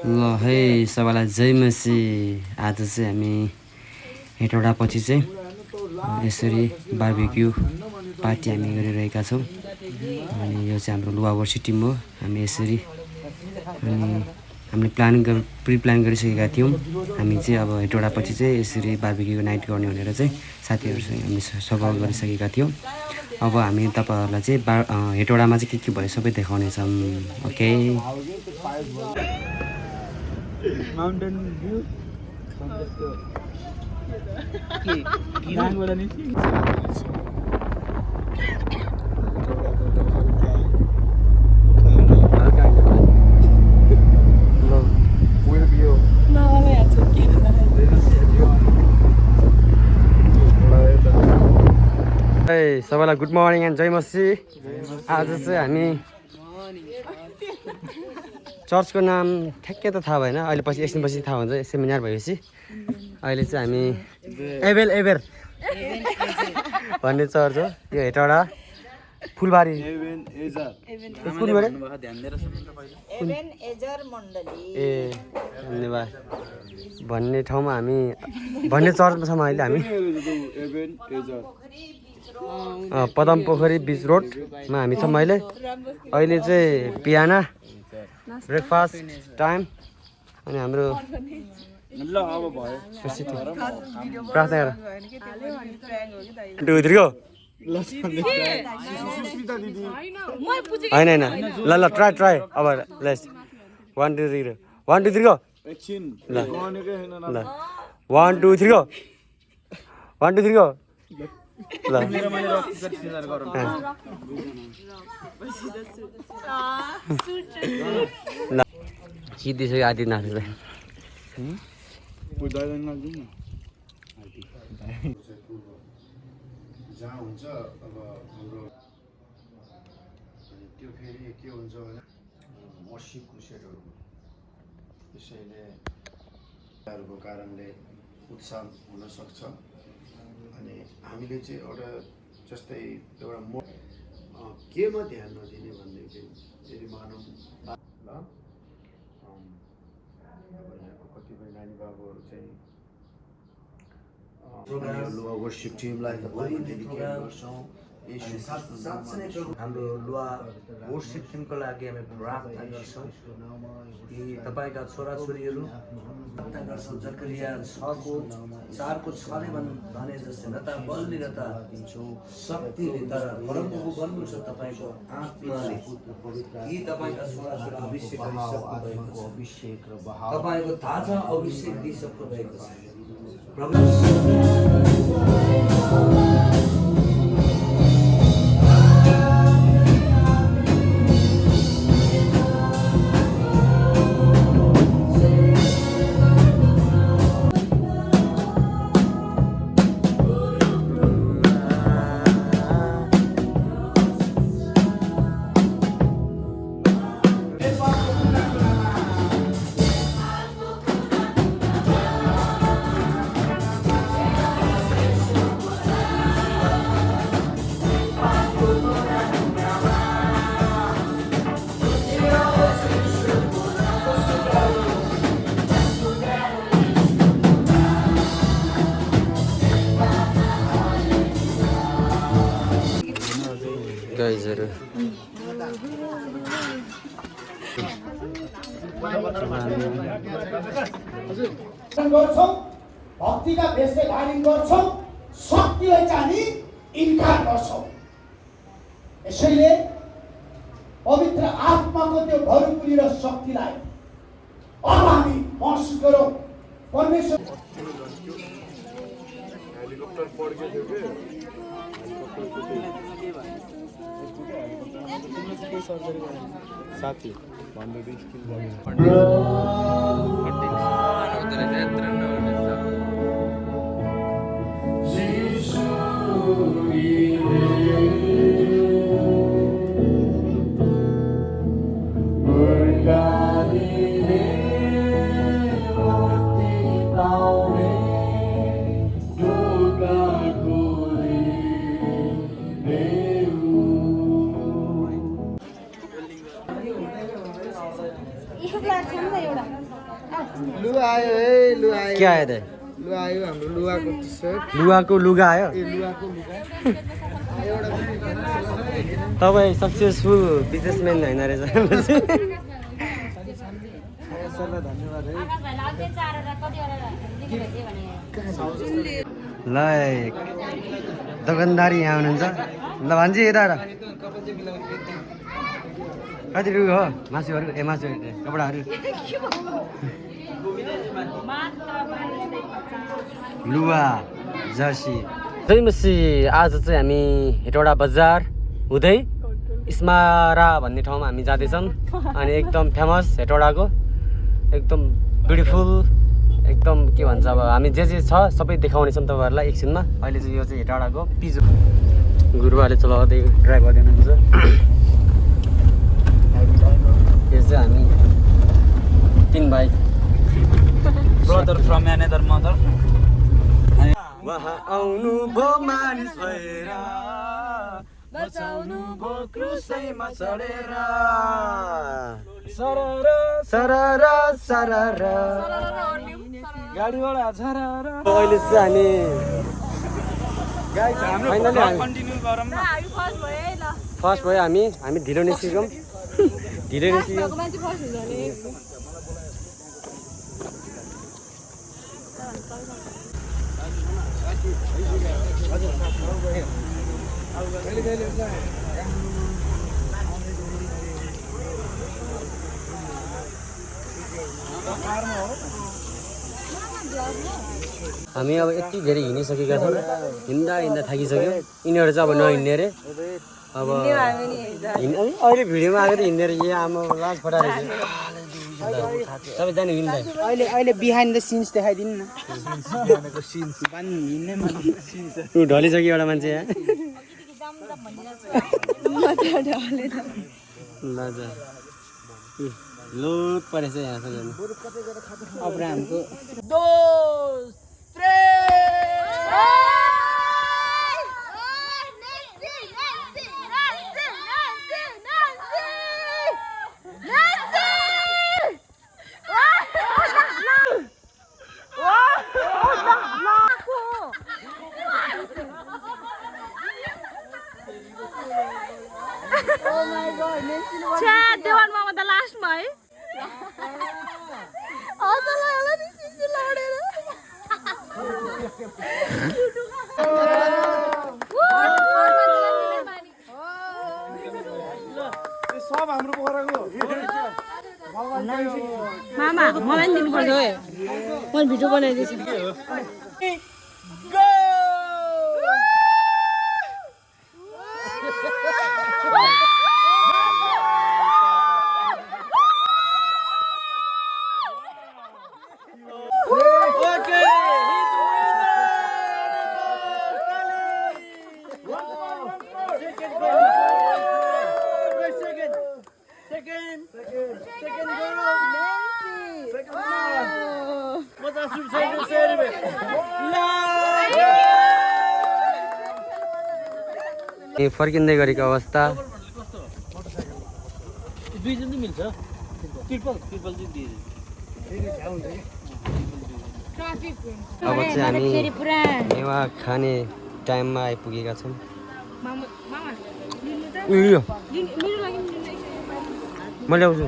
ल है सबैलाई जय मसी। आज चाहिँ हामी हेटौडा पछि चाहिँ यसरी बार्बिक्यू पार्टी हामी गरिरहेका छौँ। अनि यो चाहिँ हाम्रो लुवा वर्सिटी टिम हो। हामी यसरी अनि हामीले प्रि प्लान गरिसकेका थियौँ। हामी चाहिँ अब हेटौडा पछि चाहिँ यसरी बार्बिक्यू नाइट गर्ने भनेर चाहिँ साथीहरूसँग हामी सल्लाह गरिसकेका थियौँ। अब हामी तपाईँहरूलाई चाहिँ हेटौडामा चाहिँ के भयो सबै देखाउनेछौँ। ओके। माउन्टेन भ्यू सबैलाई गुड मर्निङ एन्ड जय मसी। आज चाहिँ हामी चर्चको नाम ठ्याक्कै त थाहा भएन, अहिले पछि एकछिनपछि थाहा हुन्छ सेमिनार भएपछि। अहिले चाहिँ हामी एबेर भन्ने चर्च हो यो हेटौडा फुलबारी ए धन्यवाद भन्ने ठाउँमा हामी भन्ने चर्चमा छौँ अहिले हामी। पदम पोखरी बिच रोडमा हामी छौँ अहिले चाहिँ बिहान ब्रेकफास्ट टाइम। अनि हाम्रो प्रार्थना गर होइन ल ट्राई अब लेस 1 2 3 गो 1 2 3 गो ल 1 2 3 गो 1 2 3 गो ल सिद्धिसक्यो आदि नाच्दै जहाँ हुन्छ अब हाम्रो त्यो फेरि के हुन्छ भने वर्शिप क्रुसेडहरू त्यसैले को कारणले उत्साह हुन सक्छ। अनि हामीले चाहिँ एउटा जस्तै एउटा केमा ध्यान नदिने भनेदेखि यदि मानौँ ल कतिपय नानी बाबुहरू चाहिँ लुवा वर्शिप टिमलाई हाम्रो लुवा वर्शिप टिमको लागि हामी प्रार्थना गर्छौँ कि तपाईँका छोराछोरीहरू प्रार्थना गर्छौँ। जकरिया 6:4 भने जस्तै न त बलले र त शक्तिले तर परमप्रभु गर्नुहुन्छ तपाईँको आत्माले यी तपाईँका छोराछोरी अभिषेक र तपाईँको ताजा अभिषेक दिइसक्नु भएको छ प्रभु। गाइजहरू गर्छौँ, भक्तिका भेषले धारण गर्छौँ, शक्तिलाई चाहिँ इन्कार गर्छौँ। यसैले पवित्र आत्माको त्यो भरपुरी र शक्तिलाई अब हामी महसुस गरौँ। परमेश्वर हेलिकप्टर पड्के थियो कि साथी भन्दै स्किल एउटा लुगा आयो है लुगा आयो के आयो त लुगा आयो हाम्रो लुगाको टी-सर्ट लुगाको लुगा आयो लुगाको लुगा तपाईँ सक्सेसफुल बिजनेसम्यान होइन रहेछ सरलाई धन्यवाद है ल दोकानदारी यहाँ हुनुहुन्छ ल भन्छ यता कति रुपियाँ हो मासुहरू मासु कपडाहरू लुगा जर्सी जयमसी आज चाहिँ हामी हेटौडा बजार हुँदै स्मारा भन्ने ठाउँमा हामी जाँदैछौँ अनि एकदम फेमस हेटौडाको एकदम ब्युटिफुल एकदम के भन्छ अब हामी जे छ सबै देखाउनेछौँ तपाईँहरूलाई एकछिनमा अहिले चाहिँ यो चाहिँ हेटौडाको पिजो गुरुबाले चलाउँदै ड्राइभ गर्दै हुनुहुन्छ यो चाहिँ हामी 3 भाइ ब्रदर फ्रम एनदर मदर वहाँ आउनु भो मानिस भएर बचाउनु भो क्रुसैमा चढेर सररा सररा सररा गाडीबाट झरार अहिले चाहिँ हामी फाइनली कन्टिन्यू गरौँ न फर्स्ट भयो हामी ढिलो निस्कियौँ हामी अब यति धेरै हिँडिसकेका छौँ हिँड्दा थाकिसक्यो यिनीहरू चाहिँ अब नहिँड्ने अरे अब अहिले भिडियोमा आएको त हिँड्ने अरे यहाँ आमा लाज फटाएर सबैजना हिँड्दा अहिले बिहाइन्ड द सिन्स देखाइदिनु न ऊ ढलिसक्यो एउटा मान्छे यहाँ लोड परेछ यहाँ अब्राहमको देवान मामा त लास्टमा है सब हाम्रो पोखराको मामा मलाई पनि दिनुपर्छ है मैले भिडियो बनाइदिन्छु फर्किँदै गरेको अवस्था अब चाहिँ हामी मेवा खाने टाइममा आइपुगेका छौँ उयो म ल्याउँछु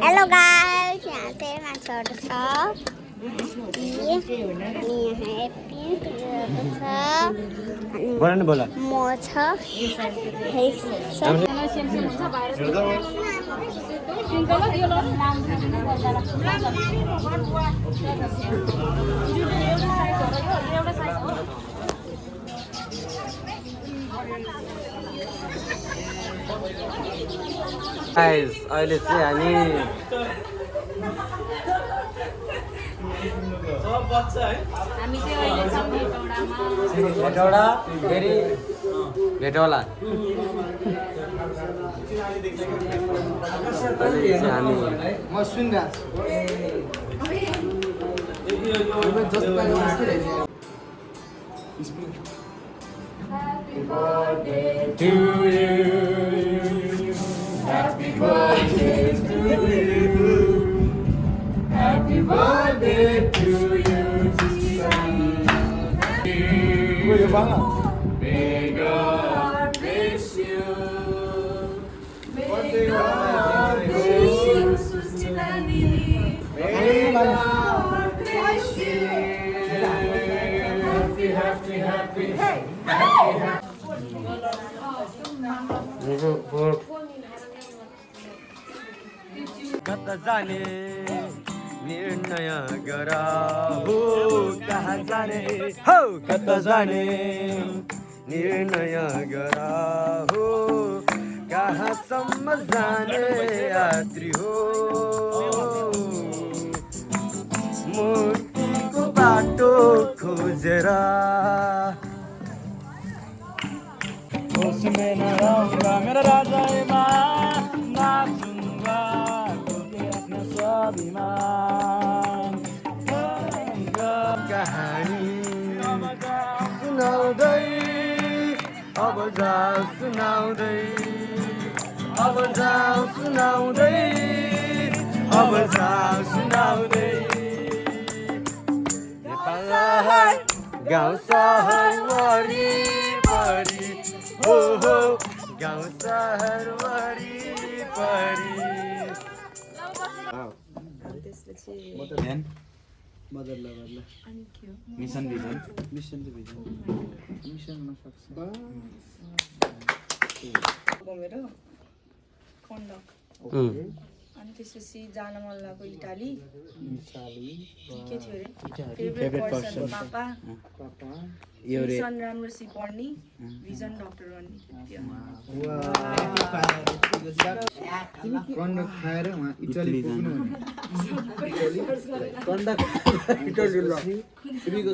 Hello guys, यहाँ चाहिँ मान्छेहरू छ अनि यहाँ हेप्पी बोला न बोला म छ गाइस अहिले चाहिँ हामी भेटौडा फेरि भेटौला अहिले चाहिँ हामी म सुनिरहेको कता जाने निर्णय गरा हो कहाँ जाने हो कता जाने निर्णय गरा हो कहाँसम्म जाने यात्री हो मुक्तिको बाटो खोजेर मेरा राजामा नाचुङ्गा आफ्नो स्वाभिमान कहानी सुनाउँदै अब जाऊ सुनाउँदै अब जाऊ सुनाउँदै अब जाऊ सुनाउँदै नेपाल गाउँ सहर वरिपरि हो हो गाउँ सहर वरिपरि मिसन भिजन मिसनमा सक्छ मेरो कन्डक अनि त्यसपछि जान मन लाग्यो इटाली के थियो अरे फेभरेट पर्सन पापा भिजन राम्रोसी पढ्ने भिजन डक्टर बन्ने कन्डक खाएर उहाँ इटाली पुग्नु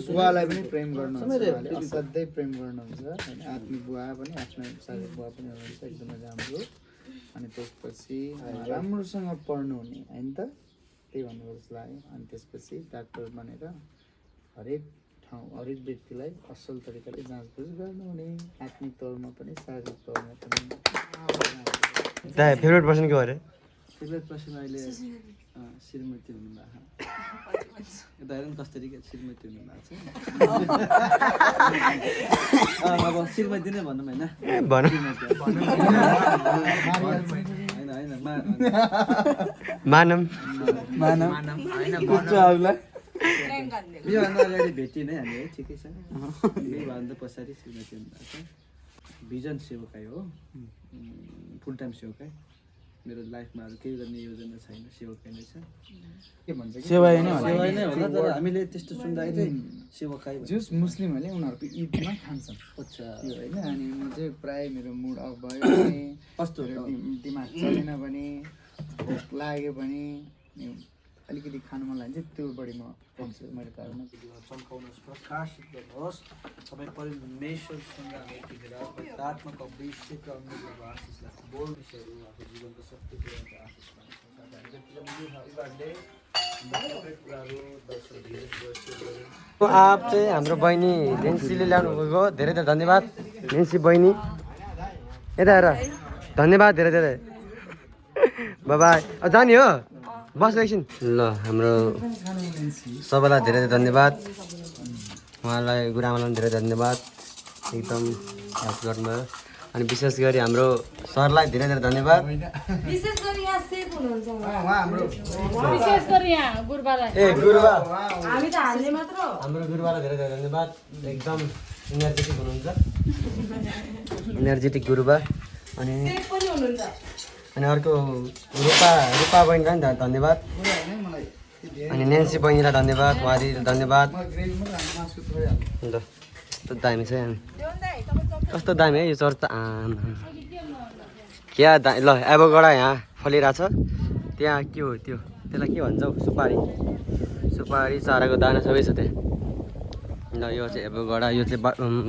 बुवालाई पनि प्रेम गर्नुहुन्छ असाध्यै प्रेम गर्नुहुन्छ होइन आफ्नो बुवा पनि आफ्नो साथी बुवा पनि हुनुहुन्छ एकदमै राम्रो अनि त्यसपछि राम्रोसँग पढ्नु हुने होइन त त्यही भन्नु जस्तो लाग्यो अनि त्यसपछि डाक्टर बनेर हरेक ठाउँ हरेक व्यक्तिलाई असल तरिकाले जाँचबुझ गर्नुहुने आत्मिक तौरमा पनि शारीरिक तौरमा पनि फेभरेट पर्सन के अरे फेभरेट पर्सन अहिले श्रीमती हुनुभएको यता हेरौँ कसरी श्रीमती हुनुभएको छ अब श्रीमती नै भनौँ होइन भन होइन मानम योभन्दा अगाडि भेटिनै हामी है ठिकै छ योभन्दा पछाडि श्रीमती हुनुभएको छ भिजन सेवकाई हो फुल टाइम सेवकाई मेरो लाइफमा अरू केही गर्ने योजना छैन सेवकाई नै छ के भन्छ सेवाई नै होला तर हामीले त्यस्तो सुन्दाखेरि चाहिँ सेवकाई जस मुस्लिमहरूले उनीहरूको ईदमा खान्छन् अच्छा त्यो होइन अनि म चाहिँ प्रायः मेरो मुड अफ भयो भने कस्तो दिमाग चलेन भने भोक लाग्यो भने अलिकति खानु मन लाग्छ त्यो बढी म पाउँछु मैले कारण चम्काउनुहोस् प्रकाशित गर्नुहोस् सबै परमेश्वरसँग हामी यतिखेर पवित्रात्मक अभिषेक र अमूल्य आशिषलाई बोल विषयहरू उहाँको जीवनको सबै कुराको आशिष आप चाहिँ हाम्रो बहिनी नेन्सीले ल्याउनु गएको धेरै धेरै धन्यवाद नेन्सी बहिनी यता हेर धन्यवाद धेरै धेरै बाई जाने हो बस एकछिन ल हाम्रो सबैलाई धेरै धेरै धन्यवाद उहाँलाई गुरुआमालाई पनि धेरै धन्यवाद एकदम हेल्प गर्नुभयो अनि विशेष गरी हाम्रो सरलाई धेरै धेरै धन्यवाद। विशेष गरी यहाँ सेफ हुनुहुन्छ विशेष गरी यहाँ गुरुबालाई ए गुरुबा हामी त हाल्ने मात्र हो हाम्रो गुरुबालाई धेरै धेरै धन्यवाद। एकदम इनर्जेटिक हुनुहुन्छ, इनर्जेटिक गुरुबा। अनि सेफ पनि हुनुहुन्छ अनि अर्को रूपा बहिनीलाई पनि धन्यवाद। अनि नेन्सी बहिनीलाई धन्यवाद, वारी धन्यवाद। ल कस्तो दामी छ हामी, कस्तो दामी है यो चर्च त। क्या ल एभोकाडो यहाँ फलिरहेछ। त्यहाँ के हो त्यो, त्यसलाई के भन्छ हौ? सुपारी चाराको दाना सबै छ त्यहाँ। ल यो चाहिँ एभोकाडो, यो चाहिँ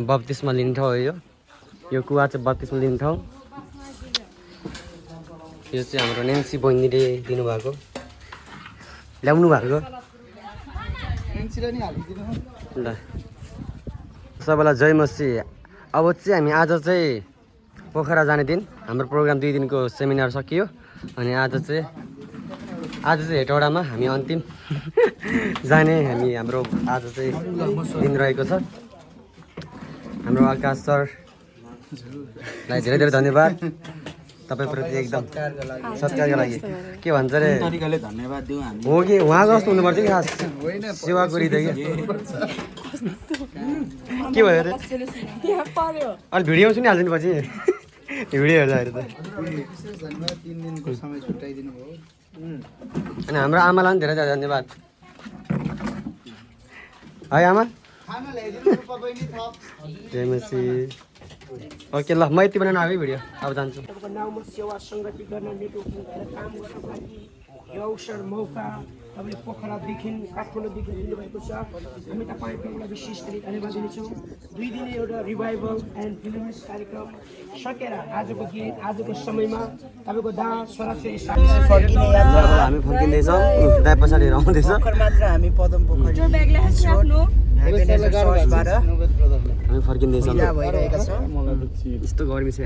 बत्तिसमा लिने ठाउँ हो। यो कुवा चाहिँ बत्तिसमा लिने ठाउँ। यो चाहिँ हाम्रो नेन्सी बहिनीले दिनुभएको, ल्याउनु भएको। ल सबैलाई जय मसी। अब चाहिँ हामी आज चाहिँ पोखरा जाने दिन, हाम्रो प्रोग्राम 2 दिनको सेमिनार सकियो। अनि आज चाहिँ हेटौडामा हामी अन्तिम जाने हाम्रो आज चाहिँ दिन रहेको छ। हाम्रो आकाश सरलाई धेरै धेरै धन्यवाद तपाईँप्रति, एकदम सत्कारको लागि। के भन्छ अरे तरिकाले धन्यवाद दिउँ हामी। हो कि उहाँ जस्तो हुनुपर्छ कि खास सेवा गरिदियो कि के भयो अरे? अहिले भिडियो सुनिहाल्छ नि पछि भिडियो हेर्दाखेरि त। विशेष धन्यवाद, 3 दिनको समय छुट्याइदिनु भयो। अनि हाम्रो आमालाई पनि धेरै धेरै धन्यवाद है आमा। ओके ल म यति बनाउनु आएको भिडियो, अब जान्छु। नाउँमा सेवा सङ्गति गर्न नेटवर्किङ गरेर काम गर्नको लागि यो अवसर मौका तपाईँले पोखरादेखि काठमाडौँदेखि लिनुभएको छ। हामी तपाईँहरूलाई विशेष गरी धन्यवाद दिनेछौँ। 2 दिने एउटा रिभाइभल एन्ड डिलिभरेन्स कार्यक्रम सकेर आजको दिन, आजको समयमा तपाईँको दाँ छोराछोरी फर्किने यात्रा हामी फर्किँदैछौँ, दाइ पछाडि आउँदैछ। मात्र हामी पदम पोखरी हामी फर्किँदैछौँ। भइरहेका छ। यस्तो गर्मी छ।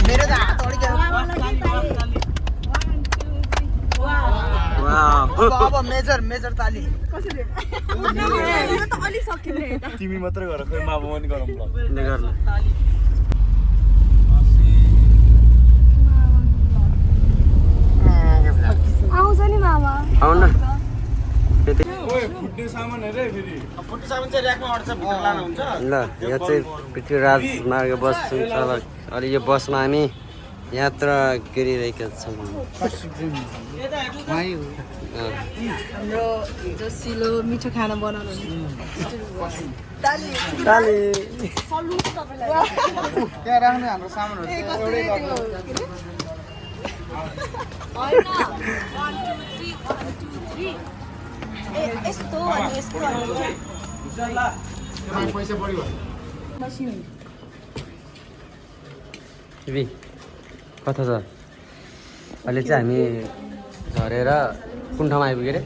मेरो त हात अड्क्यो। अब मेजर ताली तिमी मात्रै गर, खोइ मामा पनि गरौँ ल। आउँछ नि मामा। आउन न त्यति। फुट्ने सामान हेरे फेरि। फुट्ने सामान चाहिँ र्याकमा अट्छ, भित्र लानुहुन्छ। ल यो चाहिँ पृथ्वीराज मार्ग बस सञ्चालक। अहिले यो बसमा हामी यात्रा गरिरहेका छौँ। हाम्रो जसिलो मिठो खाना बनाउनु त्यहाँ राख्नु हाम्रो सामानहरू चाहिँ एउटै गर्नु। पैसा बढी भयो कता छ अहिले चाहिँ हामी झरेर कुन ठाउँमा आइपुग्यो अरे?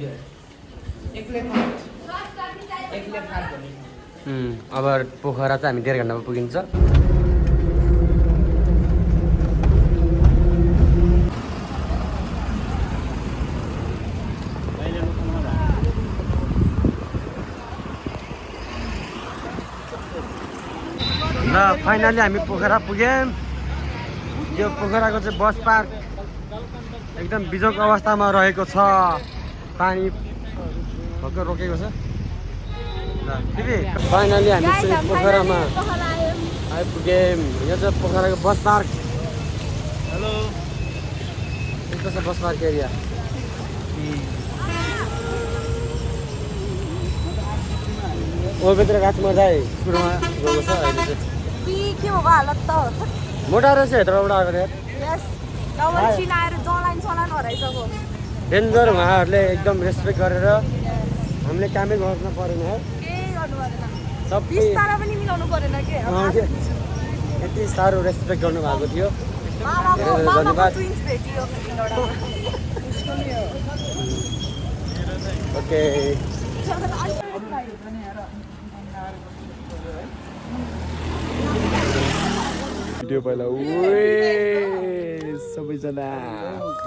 अब पोखरा चाहिँ हामी 1.5 घन्टामा पुगिन्छ। ल फाइनली हामी पोखरा पुग्यौँ। यो पोखराको चाहिँ बस पार्क एकदम बिजोग अवस्थामा रहेको छ। पानी भर्खर रोकेको छ। ल दिदी फाइनली हामी चाहिँ पोखरामा आइपुग्यौँ। यो चाहिँ पोखराको बस पार्क। हेलो, यस्तो छ बस पार्क एरिया। भित्र गाछ मजा सुरुमा गएको छ। अहिले चाहिँ के हो हालत त मोटा रहेछ यत्रोबाट आएको डेन्जर। उहाँहरूले एकदम रेस्पेक्ट गरेर हामीले कामै गर्नु परेन है, सबै यति साह्रो रेस्पेक्ट गर्नुभएको थियो। धन्यवाद। ओके भिडियो पहिला सबैजना